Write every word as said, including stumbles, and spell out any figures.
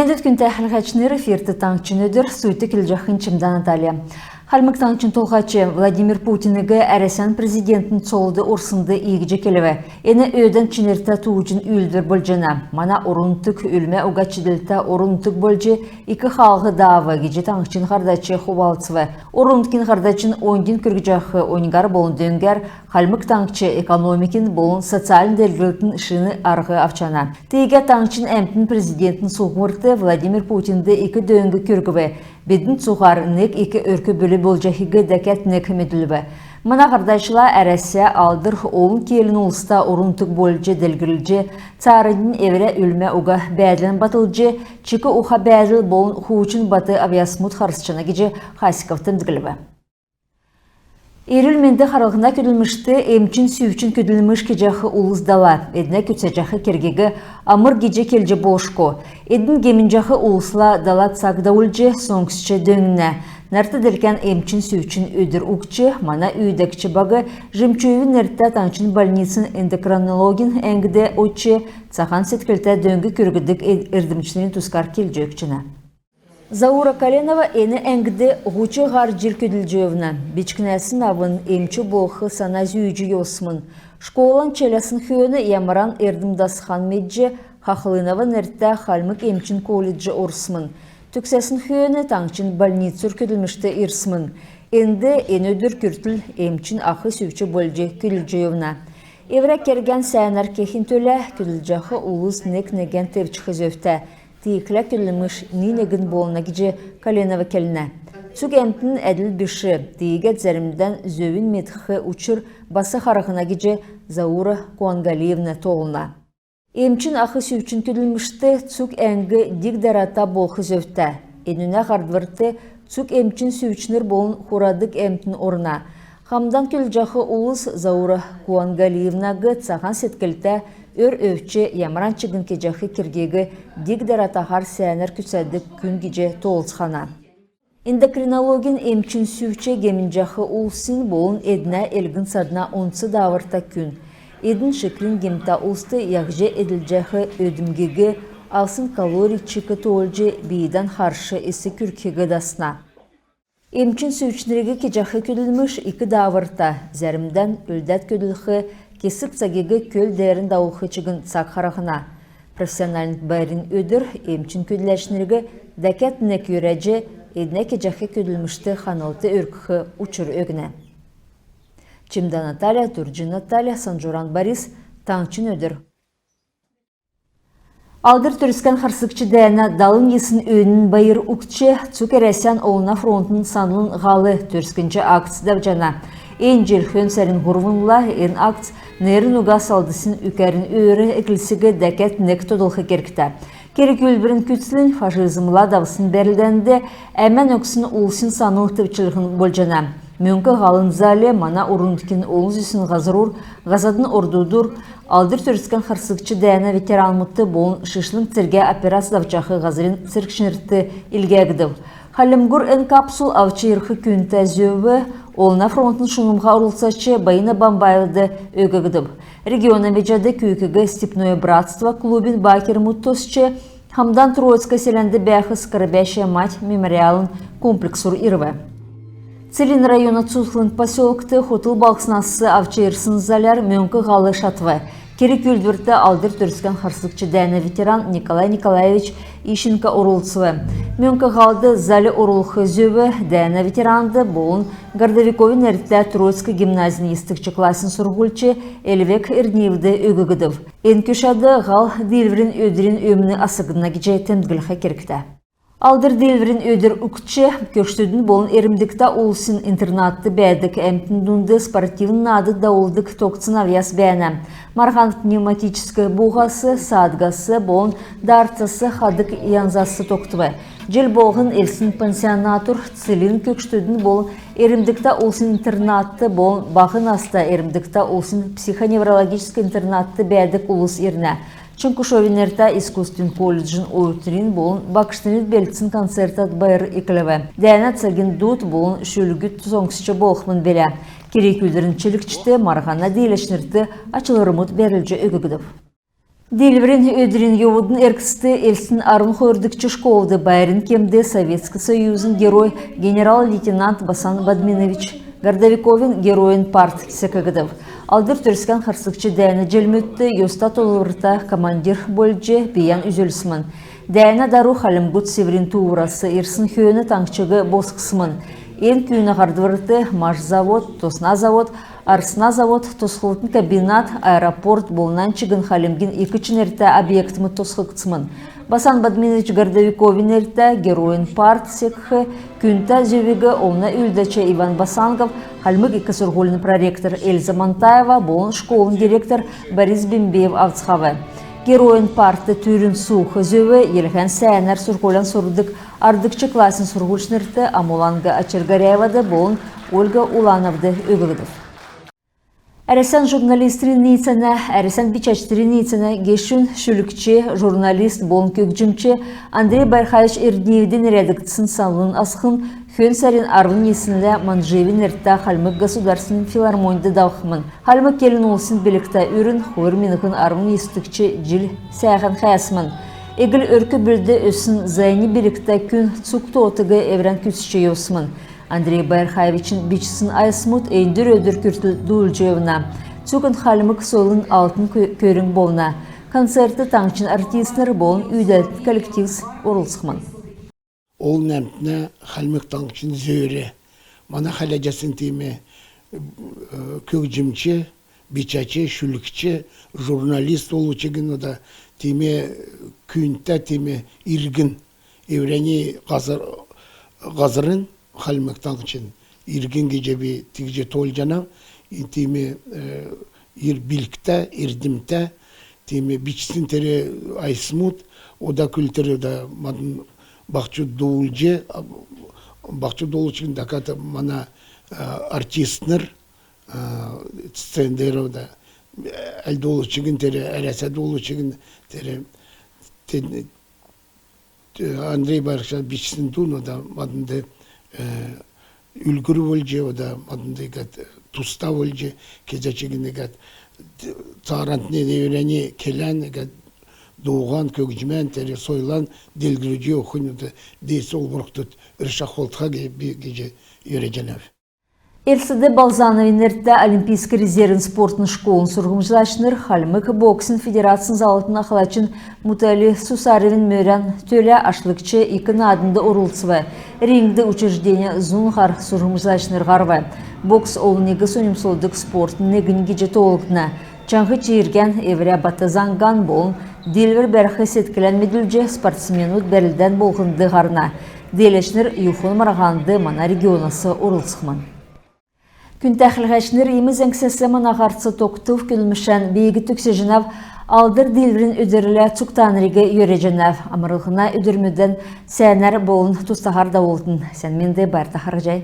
Күндтә хәләһәчнр, эфирт «Таңһчин өдр», студьд келҗәхнь Чимдә Наталья. Хальмг Таңһчин Толһач Владимир Путиниг Әрәсән президентин цолд орснд иигҗ келв: «Эн өөдән чинртә тууҗин үүлдвр болҗана. Мана орн-нутг үлмә уга чидлтә орн-нутг болҗ ик хаалһ даав», — гиҗ таңһчин һардач хувалцв. Орн-нутгин һардачин оньдин күргҗәх оньгар болн дөңгәр Хальмг Таңһч экономикин болн социальн делгрлтин шин арһ авчана. Тиигәд таңһчин әмтн президентин суңһврт Владимир Путинд ик дөң күргв. Бидн цуһар нег ик өрк-бүл болҗахиг дәкәд нег медүлв. Мана һардачла Әрәсә алдр олн келн улста орн-нутг болҗ делгрҗ, цааранднь эврә үлмә уга бәәдлән батлҗ, чик уха бәәдл болн хуучн бат авъясмуд харсчана гиҗ Хасиков темдглв. Эрүл-менд харлһна көдлмшт эмчин-сүвчин көдлмш кеҗәх улс дала. Эднә күцәҗәх кергиг амр гиҗ келҗ болшго. Эдн гемнҗәх улсла дала цаг давулҗ, соңсҗ дөңннә. Нарт делкән эмчин-сүвчин өдр угтҗ мана үүдәгч баг Жемчуевин нертә таңһчин больницин эндокринологин әңгд одҗ, цаһан седклтә дөң күргдг эрдмчнрин тускар келҗ өгчәнә. Заура Коленова эн әңгд һуч һар җил көдлҗ йовна. Бичкнәсн авн эмч болх сана зүүҗ йовсмн. Школан чиләсн хөөн ямаран эрдм дасхан медҗ, Хахлынова нертә Хальмг эмчин колледж орсмн. Төгсәсн хөөн таңһчин больницур көдлмшт ирсмн. Энд эн өдр күртл эмчин ах сүвч болҗ көдлҗ йовна. Эврә кергән сәәнәр кехин төлә көдлҗәх улс нег-негән тевчх зөвтә. Тиигхлә көдлмш ни-негн болна гиҗ Коленова келнә. Цуг әмтн әдл биш, тиигәд зәрмдән зөвинь медх учр бас харһна гиҗ Заура Куангалиевна тоолна. Эмчин ах сүвчин көдлмшт цуг әңг диг-дарата болх зөвтә. Энүнә һардврт цуг эмчин-сүвчнр болн хурадг әмтн орна. Хамдан көдлҗәх улс Заура Куангалиевнаг цаһан седклтә, өр өвч, ямаран чигн кеҗәх кергиг диг-даратаһар сәәнәр күцәдг күн гиҗ тоолцхана. Эндокринологин эмчин-сүвч гемнҗәх улсин болн эднә элгн-садна онц дааврта күн. Эдн шикрин гемтә улст яһҗ эдлҗәх өдмгиг, авсн калорий чик тоолҗ, бийдән харш эс күргхиг дасна. Эмчин-сүвчнриг кеҗәх көдлмш ик дааврта, зәрмдән үлдәд көдлх кесг цагиг көл деерән давулх чигн цаг харһна. Профессиональн байрин өдр эмчин көдләчнриг дәкәд нег йөрәҗ, эднә кеҗәх көдлмшт ханлт өргх учр өгнә. Чимдә Наталья, Турҗин Наталья, Санҗуран Борис, «Таңһчин өдр». Алдр Төрскән харсгч дәәнә далн йисн өөнин байр угтҗ, цуг Әрәсән олна фронтын санлын һал төрскнч акц давҗана. Эн җил хөн сарин һурвнла эн акц нерн уга салдсин үкәрин өөр эклсиг дәкәд нег тодлх кергтә. Керг-үүлдврин күцлнь фашизмла давсн бәрлдәнд әмән өгсн улсин санл тевчлһн болҗана. Мөңк һалын заль мана орн-нутгин олн зүсн һазрур, һазадын ордудур, Алдр Төрскән харсгч дәәнә ветеранмудт болн шишлң цергә операц давҗах һазрин цергчнрт илгәгдв. Хальмгур эн капсул авч ирх күндтә зөв Олна фронтын шунмһа орлцач Баина Бамбаевад өггдв. Региона меҗәд күүкиг «Степное братство» клубин баакермүд тосч, хамдан Троицк селәнд бәәх «Скорбящая мать» мемориальн комплексур ирв. Целинн района Цутхлң поселкт хотл балһснас авч ирсн заляр мөңк һал шатв. Керг-үүлдврт Алдр Төрскән харсгч дәәнә ветеран Николай Николаевич Ищенко орлцв. Мөңк һалд заль орулх зөв дәәнә ветеранд болн Городовиковин нертә Троицк гимназин йисдгч классин сурһульч Эльвег Эрдниевд өггдв. Эн көшәд һал Диилврин өдрин өмн асгдна гиҗ темдглх кергтә. Алдр Диилврин өдр угтҗ, көгшдүдин болн эрмдгтә улсин интернатд бәәдг әмтн дунд спортивн наадг давулдг тогтсн авъяс бәәнә. Марһан пневматическ бууһас, саадгас болн дартсас хадг янзас тогтв. Җил болһн Элстин пансионатур, Целинн көгшдүдин болн эрмдгтә улсин интернатд болн баһ наста эрмдгтә улсин психоневрологическ интернатд бәәдг улс ирнә. Чонкушовин нертә искусствин колледжин оютнрин болн багшнрин белдсн концертәр байр эклв. Дәәнә цагин дуд болн шүлгүд соңсч болхмн билә. Керг-үүлдврин чилгчд марһана дииләчнрт ачлврмуд бәрүлҗ өггдв. Диилврин өдрин йовудын эргцд Элстин арвн хойрдгч школд байрин кемд Советск Союзин Герой генерал-лейтенант Басан Бадьминович Городовиковин Геройин парт секгдв. Алдр Төрскән харсгч дәәнә җилмүдт йоста тоолврта командир болҗ бийән үзүлсмн. Дәәнә дару хальмгуд Сиврин тууврас ирсн хөөн таңһчиг босхсмн. Эн күүнә һардврт машзавод, тосна завод, арсна завод, тосхлтын комбинат, аэропорт болн нань чигн Хальмгин ик чинртә объектмуд тосхгдсмн. Басан Бадьминович Городовиковин нертә Геройин парт секх күндтә зөвиг олна үүлдәч Иван Басангов, Хальмг ик сурһулин проректор Эльза Мантаева болн школын директор Борис Бембеев авцхав. Геройин парт түрүн суух зөв йилһән сәәнәр сурһулян сурдг арвдгч классин сурһульчнрт Амуланга Очир-Горяевад болн Ольга Улановад өглгдв. Әрәсән журналистнрин ниицәнә, Әрәсән бичәчнрин ниицәнә гешүн, шүлгч, журналист болн көгҗмч Андрей Байрхаевич Эрдниевд нерәдгдсн санлын асхн хөн сарин арвн йиснлә Манджиевин нертә Хальмг государственн филармоньд давхмн. Хальмг келн улсин билгтә үрн хойр миңһн арвн йисдгч җил сәәһән хәәсмн. Эгл өрк-бүлд өссн заяни билгтә күн цуг тоотыг эврән күцҗ йовсмн. Андрей Байрхаевичин бичсн айсмуд эндр өдр күртл дуулҗ йовна. Цуг эн хальмг сойлын алтн кө-, көрң болна. Концертд таңһчин артистнр болн үүдәлтин коллективс орлцхмн. Олн әмтнә Хальмг Таңһчин зөөр. Мана хәләҗәсн тиим, э, көгҗмч, бичәч, шүлгч, журналист болв чигн ода тиим, э, күндтә тиим, э, иргн. Эврәннь һазр-, һазрин Хальмг Таңһчин иргн гиҗ би тиигҗ тоолҗанав. Эн тиим, э, ир билгтә, эрдмтә, тиим бичсн тер айсмуд, ода күл тер ода мадн баһчуд дуулҗ, а, баһчуд дуулҗ чигн дәкәд мана, а, артистнр, а, сцен деер ода, э, әл дуулҗ чигн тер, Әрәсә дуулҗ чигн тер, тен-, Андрей Байрхаевич бичсн дун ода маднд, э, үлгүр болҗ, ода маднд иигәд туста болҗ, кезә чигн иигәд цааранднь эврәннь келән, иигәд дууһан, көгҗмән, тер сойлан делгрүлҗ йовхнь ода деедс олн бурхд өршәх болтха гиҗ би гиҗ йөрәҗәнәв. Элстд Бальзановин нертә олимпийск резервин спортын школын сурһмҗлачнр Хальмг боксин федерацин заллтын ахлачин Мутали Сусаровин мөрән төлә ашлгч ик нааднд орлцв. Рингд учрежденин зун һар сурһмҗлачнр һарв. Бокс олниг соньмсулдг спортын негнь гиҗ тоолгдна. Чаңһ-чииргән, эврә бат заңган болн диилвр бәрх седклән медүлҗ спортсменмүд бәрлдән болһнд һарна. Дииләчнр юһн марһанд мана регионас орлцхмн. Күндтә хәләһәчнр, иим зәңгсәс мана һарц тогтв. Көдлмшән би төгсәҗәнәв. Алдр Диилврин өдрлә цуг танриг йөрәҗәнәв. Амрлһна өдрмүдән сәәнәр болн тустаһар давултн. Сән менд, байрта харһий.